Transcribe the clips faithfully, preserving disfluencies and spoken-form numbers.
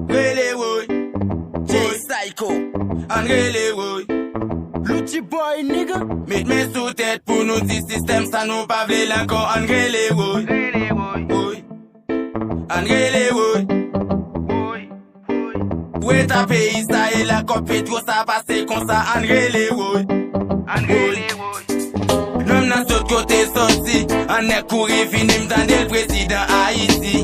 Rele woy. Jay Psycho. Ann rele woy. Lucci Boy, nigga. Met men sou tèt pou nou di sistèm sa nou pa vle l ankò. Ann rele woy. Woy. Ann rele woy. Pou eta peyi sa ye la, kòb petwo sa pase konsa. Ann rele woy. Ann rele woy. Nonm nan sot kote sòti, an nèg kouri vini, m tande l prezidan Ayiti.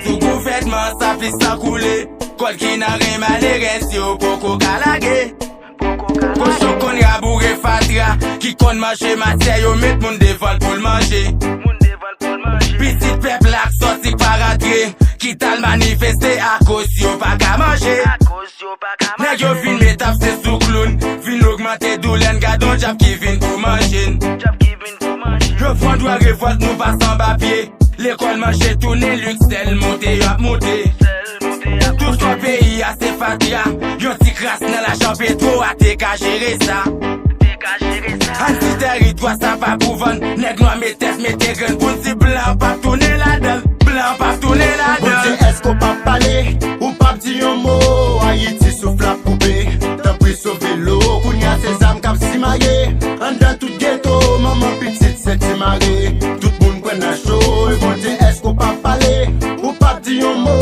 Sou gouvènman sa plis sa koule, kòd ki nan ren malerèz yo poko ka lage. Kochon konn raboure fatra, ki konn manje matyè yo met moun devan l pou l manje. Pitit pèp la k sòti pa rantre, ki t al manifeste akoz yo pa ka manje. Nèg yo vin met abse sou kloun, vin ogmante doulè n, gad on djab ki vin pou manje n. Yo pran dwa revòlt nou pa sanba pye. Lekòl manje tounen liksèl, moute y ap moute. Tout kò peyi a se fatra, yon ti kras nan lajan petwo a te ka jere sa. Ann di tèritwa sa pa pou vann, nèg nwa met tèt mete grenn pou n di blan p ap tounen ladan l, blan p ap tounen ladan l. Bondye, èske w p ap pale? Ou p ap di yon mo. Ayiti souf la koupe. Tanpri sove l o. Kounye a se zam k ap simaye anndan tout geto. Manman pitit senti mare. Tout moun pran nan cho. Bondye, èske w p ap pale? Ou p ap di yon mo.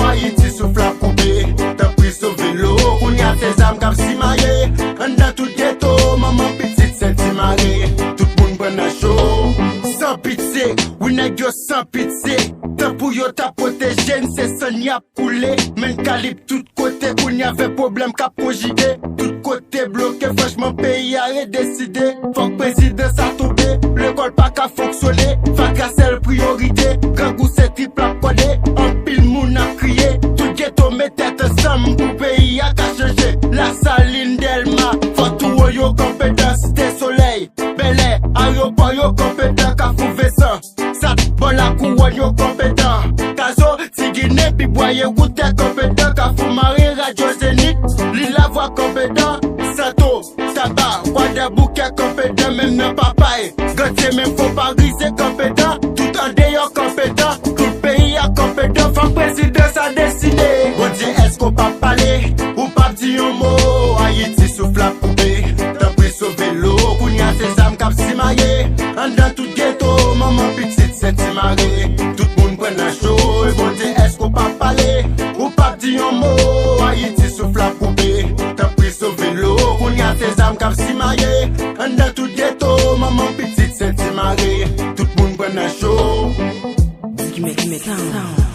Ayiti souf la koupe. Tanpri sove l o. Kounye a se zam k ap simaye anndan tout geto. Manman pitit senti mare. Tout moun pran nan cho. San pitye, wi nèg yo san pitye. Tan pou yo ta pwoteje n, se san n y ap koule. Men kalib tout kote, kounye a vè pwoblèm k ap konjige. Tout kote bloke, franchman peyi a redeside. Fòk prezidan sa tonbe, lekòl pa ka fonksyone. Fatra sèl priyorite, grangou se trip l ap kòde. Anpil moun ap kriye, tout geto met tèt ansanm pou peyi a ka chanje. Lasalin, Dèlma, Fòtowo yo kanpe dan Site Solèy. Bèlè, ayewopò yo kanpe dan Kafou Vensan. Sat, bò Lakouwòn yo kanpe dan Kazo, Ti Ginen, Pibwaye, Woutè kanpe dan Kafou Maren, Radyo Zenit, Lilavwa kanpe dan Santo, Taba, Kwadèboukè kanpe dan, menm nan Papay, Gantye, menm Fon Parize kanpe dan, tout andeyò kanpe dan, tout peyi a kanpe dan, fòk prezidan sa deside. Bondye, èske w p ap pale? Ou p ap di yon mo. Ayiti souf la koupe. Tanpri sove l o. Kounye a se zam k ap simaye anndan tout geto. Manman pitit senti mare. Tout moun pran nan cho. E Bondye, èske w p ap pale? Ou p ap di yon mo. Ayiti souf la koupe. Tanpri sove l o. Kounye a se zam k ap simaye anndan tout geto. Manman pitit senti mare. Tout moun pran nan cho. Digi Mix Sound.